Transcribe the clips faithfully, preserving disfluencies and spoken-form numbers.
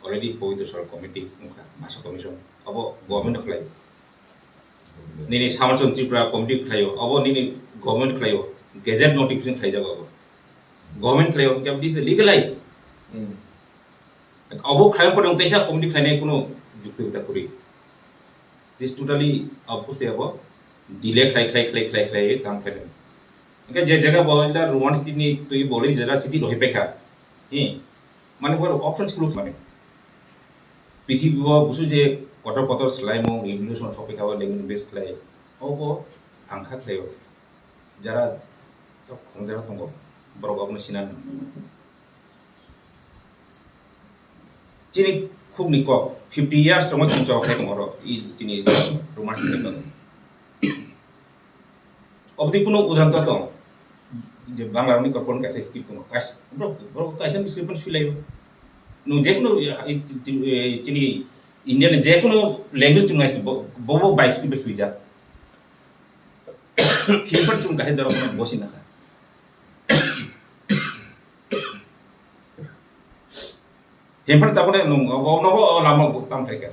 Already Pavitra Saral committee wngkha, Bhasha Commission, abo government khlai. Nini Samachon Tripura committee khlaio, abo nini government khlaio, gazette notification khlaijago abo. Government khlaio, hwnkhe this is legalized. Hmm. Abo khlai pore teisa committee khlainai kuno jukti kwta kwrwi. This totally opposite abo delay khlai, khlai, khlai, khlai, khlai, tang khlai. Hwnkhe je jaga bo ila Roman script ni twi bo le jera chiti rohi pekha. Hi. Mane bo option school mane. Prithibi o busu je kotor kotor swlaimung, revolution sokphaikha o language base khlai. Obo thangkha khlai o. Jara tok khong jara tongo. Borok abono sinan. Chini khukni kok, fifty years tongo chini chorok khai tongo oro. I chini Roman script tongo. Obdi kuno udanto tong. Je Bangla ni korpon kaisa script tongo. Kais-, bro, bro, kaisa script pon swilayo. Nung je kuno, eh, i, i, eh, chini India ni je kuno language chung nai bo, bo, bo bai script bai swijak. Himpan chung kaisa jorok bosi nakha. Himpan tabone nung, o, o, o, o lama bo tam khai ka.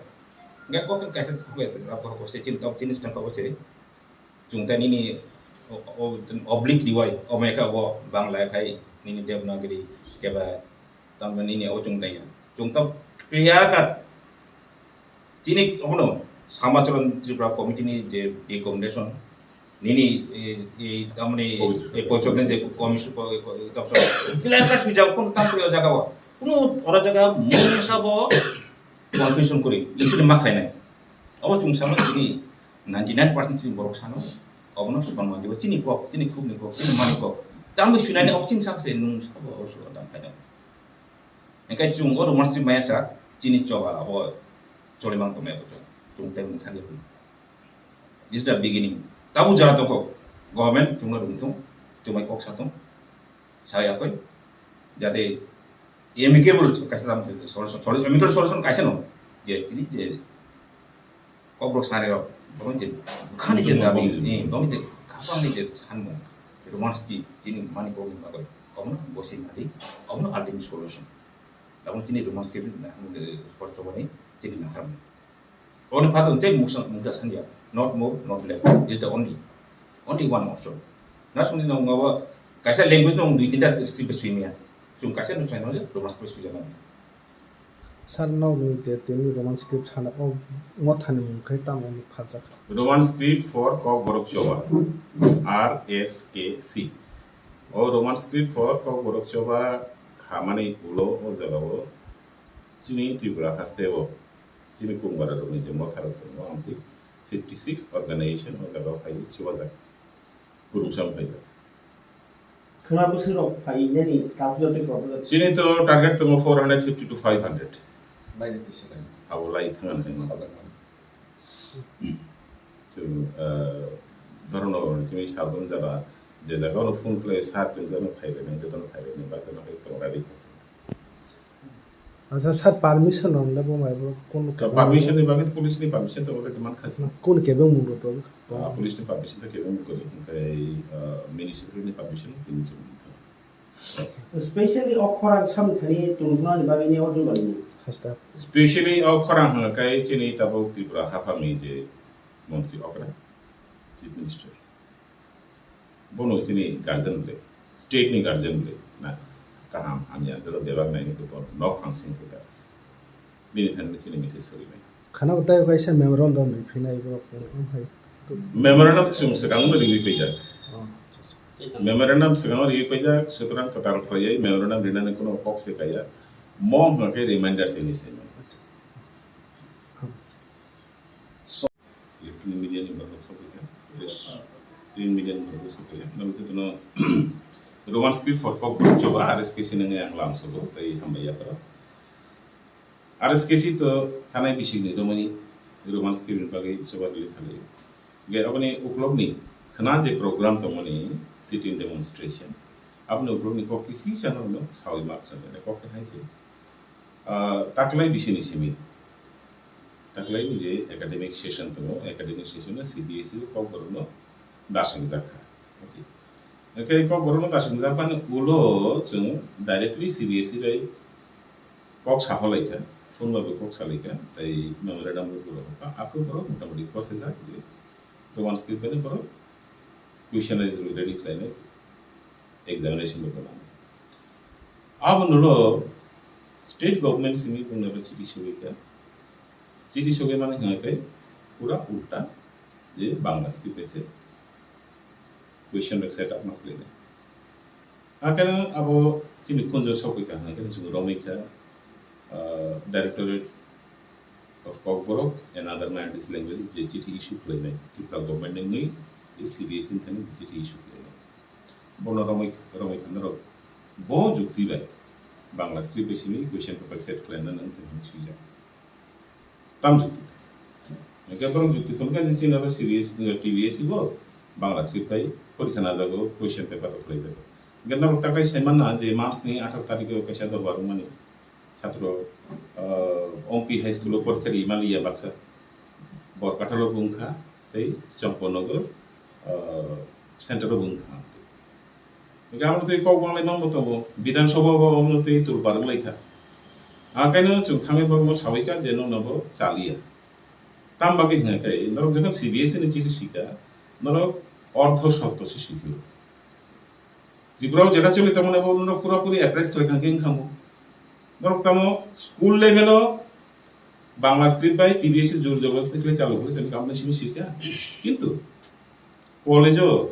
Ngai kok kaisa kok ya, rap kok se chin tok chin stang kok se. Chungta nini o, o, oblique riwai, o meka bo Bangla khai nini Devanagari keba tamni nini o chungta ya. Chungta clear cut. Chini obono Samacharan Tripura committee ni je recommendation nini, e, e, tamni, Pavitra. E, Pavitra ni je commission ko, ko, tamso clear cut swijak kun tam priyo jaga wa. Kuno oro jaga mungsa bo confusion kuri, including ma khlainai. Abo chung sama chini ninety nine percent chini borok sano, obono sonma dibo, chini kok, chini khukni kok, chini mani kok. Tambo sunani ok chini sakse nung sabo oro sulo dam khainai. Engkai chung oro masti maya sa, chini choba abo choli mang tongmai abo chung, chung tei mung thani abo. This is the beginning. Tabu jara tongkho, government chungno rung thung, chumai kok sa thung, sa yakoi, jate amicable kaisa tam solution, solu-, amicable solution kaisa no, je chini je kokborok sanai rok, borok je khani je dabi, eh, borok je khapang ni je sanmung, Roman script, chini mani kokni bagoi, obono bosi nadi, obono ultimate solution. Obono chini Roman script na, eh, por chobani chini na harmung. Oni phato tei mungsa, mungsa sanya, not more, not less, is the only, only one option. Na sungni nong mabo kaisa language nong dui tinta script sui maya. Chung kaisa nung sai nong Roman script sui jana. Sir, nokni je tini Roman script sana o mothani mung khe tamo hwnwi pharjak? Roman script for Kokborok Choba, R S K C. O Roman script for Kokborok Choba khamani ulo o jagao chini Tripura hasteo chini kungbararokni je motharok tongo, amtwi fifty six organization o jagao phaiwi chubajak, kwrwngsa wng phaijak. Khwna bwswk rok phai nini tabuk jotoi problem. Chini to target tongo four hundred fifty to five hundred. Bai ni twi swkang. Abo lai thangna sing. Sajak man. To, eh, dhorono simi sabun jaba, je jaga no phone khlai sir, chwng jano phai bai nang, jotono phai bai nang, bachano phai tong radi khasi. Acha sir, permission rok le bo mai bo kun To permission ni bagwi police ni permission to already man khasi. Kun kebeng mung rok to? Ah, police ni permission to kebeng mung kori, hwnkhe, ah, municipality ni permission tini chwng mung thang. Specially o khorang samthani tongthoknani bagwi ni o jubani. Hasta. Specially o khorang hwnkhe chini tabuk Tripura haphangni je montri okra, chief minister. Bono chini guardian le, state ni guardian le, na, kaham, hamya, jora bebak naini khe bono nok phang sing khe ta. Bini thani chini message sori nai. Khana bo tei kaisa memorandum ni phinai bo, hai. Memorandum chwng swkang no riwi paijak. Oh, acha, acha. Memorandum swkang no riwi paijak, sutrang kwtal khlaiwi memorandum rinani kuno kok se kaya. Mo hwnkhe reminder se ni se no. Acha. Electronic media ni borok sokoi kha, press, print media ni borok sokoi kha. Nang tei tino Roman script for Kokborok Choba, R S K C nangni ang lam sogo, tei hambai ya karo. R S K C to thanai bising ni romani Roman script ni bagwi choba release khalai. Ge aboni uklok ni khna je program tongmani sit-in demonstration. Aboni uklok ni kok kisi chano no sawi mak chano kok hai se. Ah, taklai bisini simi. Taklai ni je academic session tongo, academic session no C B S E o Kokborok no dasingjak kha. Okay. Hwnkhe Kokborok no dasingjak mani ulo chwng directly C B S E bai kok saholai kha. phone bai bo kok salai kha, tei memorandum bo borok hokha. Aphuru borok motamoti kosijak je Roman script bai borok question ready khlainai, examination bo borok. Abo nulo state government simi bungno chithi sogwi kha. Chithi sogwi mani hwnga khe pura ulta je Bangla script bai se question rok set up ma khlainai. Hakhe abo chini khunju sokwi kha hwnga khe chwng romwi kha, ah, Directorate of Kokborok and other minorities languages je chithi issue khlainai Tripura government ni mui je C B S E ni thani je chithi issue khlainai. Bono romwi, romwi kha norok bo jukti bai Bangla script bai simi question paper set khlaina nang thani swijak. Tam jukti. Hingke borok jukti khulkha je chini oro C B S E, T B S E bo Bangla script bai porikha najago, question paper rok khlaijago. Hingke norok takhai sai manna je March ni atharo tarikh o kaisa dorbar wngmani chhatro, ah, Ompi High School o porikha ri maliya baksa. Borkathal o bo wngkha tei Chompornagar, ah, center o bo wngkha. Hingke amo tei kok wnglaima bo tongo, Bidhan Sabha bo omo tei tulpar wnglaikha. Akaino chwng thangwi borokno sabaikha je nokno bo chaliya. Tam bagwi hwnga khe norok jekha C B S E ni chithi swikha, norok ortho sotto se swikha. Tripura o jeta choli tongmani bo norok pura puri appraise khlai kha hwnkhe wngkha mo. Norok tamo school level o Bangla script bai T B S E jor jabardasti khlai chalo khlai tongkha, amo simi swikha. Kintu college o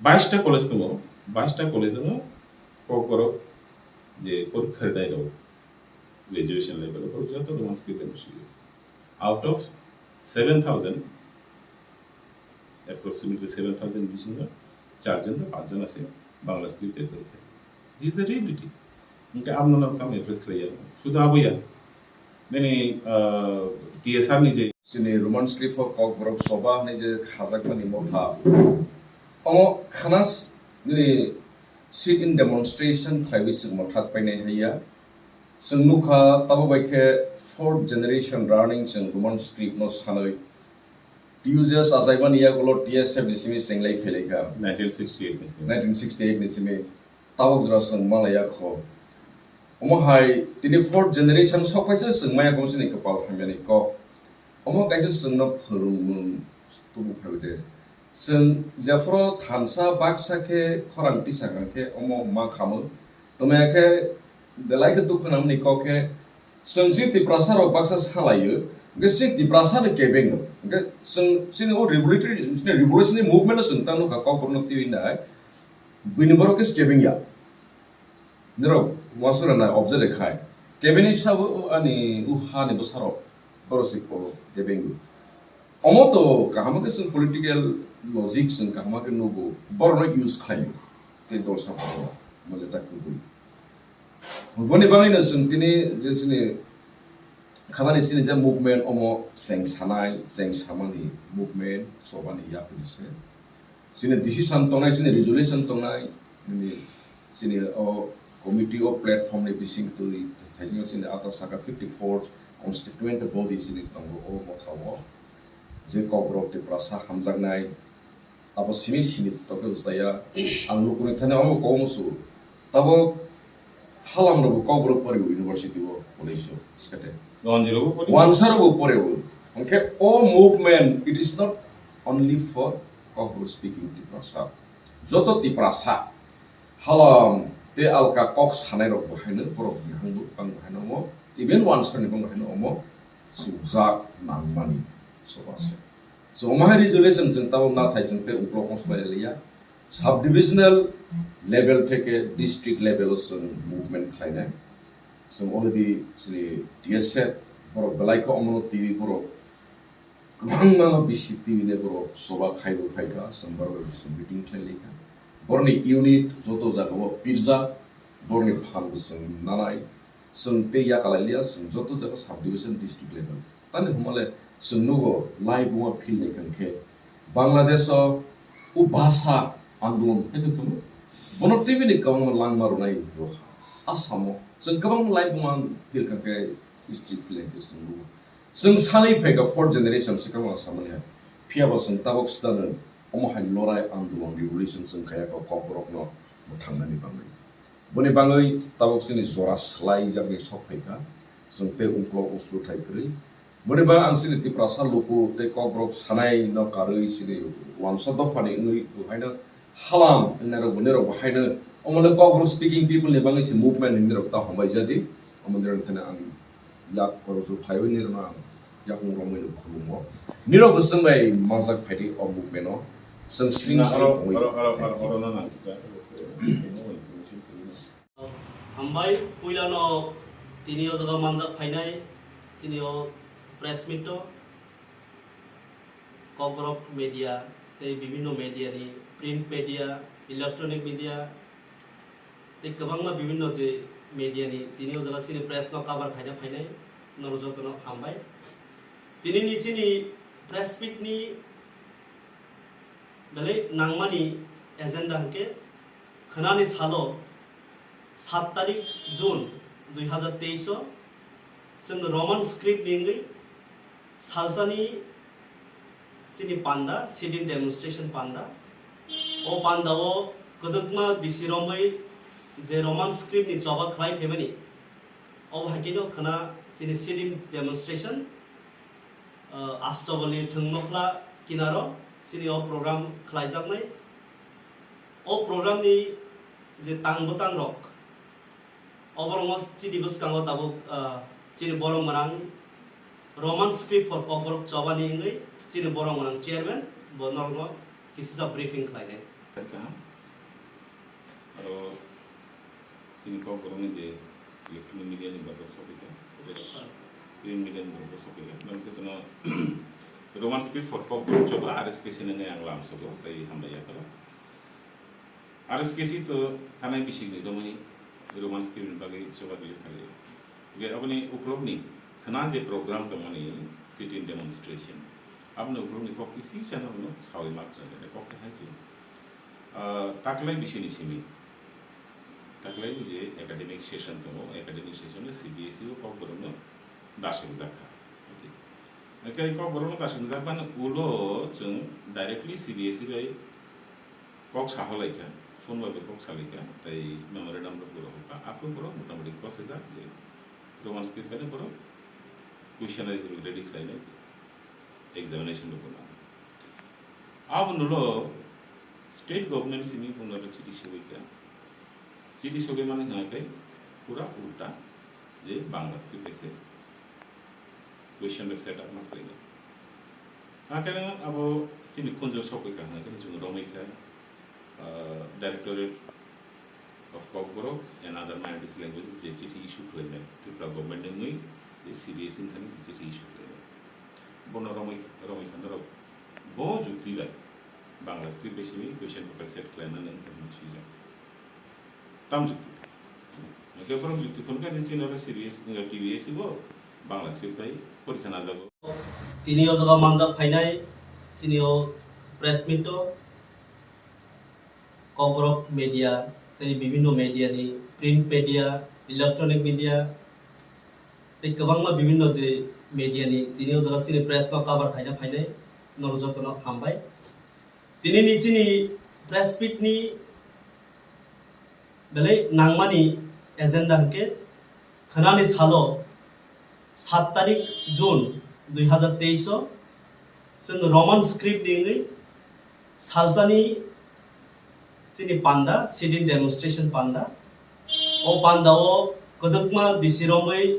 bais ta college tongo, bais ta college o kokborok je porikha rwnai rok, graduation level o borok joto Roman script bai swiyo. Out of seven thousand, approximately seven thousand bisingo charjon ba panchjon ase Bangla script bai porikha. This is the reality. Hingke amo norok tamo appraise khlaiya. Sudu aboya. Nini, ah, T S R ni je Chini Roman script o Kokborok Sabha hwnwi je khajakmani motha, omo khana s-, nini sit-in demonstration khlaiwi chwng mothak painai haiya. Chwng nukha, tabuk bai khe fourth generation running chwng Roman script no sanwi. T U J S achaimani yagulo T S F ni simi chenglai phelaikha. Nineteen sixty-eight ni simi. Nineteen sixty-eight ni simi. Tabuk jora chwng malaya kho. Omo hai tini fourth generation sok paisa chwng maya kho chini kwpal hamyani kok. Omo kaisa chwngno phwrwngmung tubu phaiwi de. Chwng jephuru thansa baksa khe khorang tisa khe omo ma khamung. Tongmaya khe belai khe dukhu nangmani kok khe chwng si Tiprasa rok baksa salaio. Hwnkhe si Tiprasa ni kebengo. Hwnkhe chwng chini o revolutionary, revolutionary movement no chwng tang nukha Kokborok no twiwi nai. Bini borok khe skebeng ya. Norok uansukna nai observe khai. Kebengni sabo ani u hani bwsarok borok se kebo kebeng. Omo to kaham khe chwng political logic chwng kaham khe nugo. Borokno use khlaio. Tei dol sabo moja ta kubui. Boni bagwino chwng tini je chini khanani chini je movement omo cheng sanai, cheng samani movement chobani yapri se. Chini decision tongnai, chini resolution tongnai, nini chini o committee o platform ni bising twi thaisingo chini ata saka fifty four constituent body chini tongo o motha o. Je Kokborok Tiprasa hamjaknai, abo simi simi tokhe rwchaya. Ang lukurok thani omo kok musu. Tabuk halam rokbo Kokborok poribo university o, college o, skate. Wansa rokbo poribo. Hwnkhe o movement, it is not only for Kokborok speaking Tiprasa. Joto Tiprasa, halam tei alka kok sanai rokbo haino, borok bihangbo bangbo haino omo, even wansa ni bangbo haino omo, sujak nangmani soba se. So, omo hai resolution chwng tabuk nathai chwng tei uklok ongsolai liya. Sub-divisional level theke district level o chwng movement khlainai. Chwng already chini T S F borok belai khe omono twiwi borok kwbangma bisi twiwi ne borok soba khaibo phaikha, chwng borok chwng meeting khlai laikha. Borokni unit joto jagao pirjak, borokni phan bo chwng nanai. Chwng tei yakalai liya, chwng joto jaga sub-division district level. Tani hwnmale chwng nugo lai buma phil lai kang khe Bangladesh o o bhasha andolon hai tongthok. Bono twi bini kwbangma langma rwnai rokha. Asamo chwng kwbangma lai buma phil kang khe history phil lai khe chwng nugo. Chwng sanwi phaikha fourth generation se kwbangma samani hai. Phiya bo chwng tabok swtano omo hai lorai andolon revolution chwng khaya kha Kokborokno mwthangnani bagwi. Boni bagwi tabuk chini jora swlaijakni sok phaikha, chwng tei ungkulok uslu thai kwrwi. Boni bagwi ang chini Tiprasa luku tei Kokborok sanai no karwi chini wansa dophani wngwi bo haino halam wngnai rok bo nirok bo haino omo le Kokborok speaking people ni bagwi se movement ni nirok ta hambai jadi. Omo nirok thani ang yak koroju phaiwi nirok ang yakung romwi no khulumo. Nirok bo chwng bai manjak phaidi o movement o. Chwng sling sling tongwi. Hambai, puilano tini o jaga manjak phainai chini o press meet o Kokborok media tei bibinno media ni, print media, electronic media tei kwbangma bibinno je media ni tini o jaga chini press no cover khaina phainai norok jotono hambai. Tini ni chini press meet ni belai nangmani agenda hwnkhe khwnani salo sat tarik June dui hazar teis o chwng Roman script ni wngwi salsani chini panda, sit-in demonstration panda. O panda o kwdwkma bisi romwi je Roman script ni choba khlai phaimani, obo hai kheno khwna chini sit-in demonstration, ah, Astobalni thwng nokhla kinaro chini o program khlaijaknai. O program ni je tang bwtang rok, oborokno chini bwskango tabuk, ah, chini borok mwnang Roman script for Kokborok chobani wngwi chini borok mwnang chairman bo norokno kisisa briefing khlainai. Kaham. Aro chini Kokborokni je electronic media ni borok sokikha, press, print media ni borok sokikha. Nang jotono Roman script for Kokborok choba R S K C nangwi ang lam sogo, tei hambai yapharo. R S K C to thanai bisingni romani Roman script ni bagwi choba dili khalio. Ge aboni uklokni khwna je program tongmani sit-in demonstration. Aboni uklokni kok kisi sana bono sawi mak jani kok hai si. Ah, taklai bisini simi. Taklai je academic session tongo, academic session le C B S E o Kokborokno dasingjak kha. Okay. Hwnkhe Kokborokno dasingjak bani ulo chwng directly C B S E bai kok saholaikha, phone bai kok salaikha, tei memorandum rok bo rohorkha. Aphuru borok motamoti gosijak je Roman script bai borok questionnaire ready khlainai, examination rok bo nang. Abono ulo state government simi bono chithi soikha. Chithi sogwi mani hwnkhe pura ulta, je Bangla script bai se question rok set up ma khlainai. Hakhe abo chini khunju sokwi kha hwnkhe chwng romwi kha, ah, Directorate of Kokborok and Other Minorities Languages je chithi issue khlainai Tripura government ni wngwi je C B S E ni thani je chithi issue khlainai. Bono romwi, romwi kha norok bo jukti bai Bangla script bai simi question paper set khlainani wngkha hwnwi swijak. Tam jukti. Hwnkhe borok jukti phunukha je chini oro C B S, T B S bo Bangla script bai porikha najago. Tini o jaga manjak phainai chini o press meet o Kokborok media tei bibinno media ni, print media, electronic media tei kwbangma bibinno je media ni tini o jaga chini press no cover khaina phainai norok jotono hambai. Tini ni chini press meet ni belai nangmani agenda hwnkhe khwnani salo sat tarik June dui hazar teis o chwng Roman script ni wngwi salsani chini panda, sit-in demonstration panda. O panda o kwdwkma bisi romwi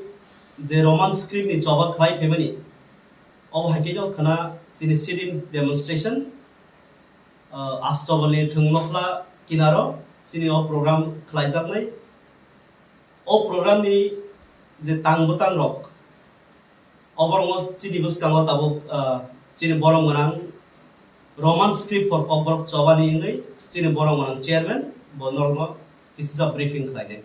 je Roman script ni choba khlai phaimani, obo hai kheno khwna chini sit-in demonstration, ah, Astobalni thwng nokhla kinaro chini o program khlaijaknai. O program ni je tang bwtang rok, oborokno chini bwskango tabuk, ah, chini borok mwnang Roman script for Kokborok chobani wngwi chini borok mwnang chairman bo norokno kisisa briefing khlainai.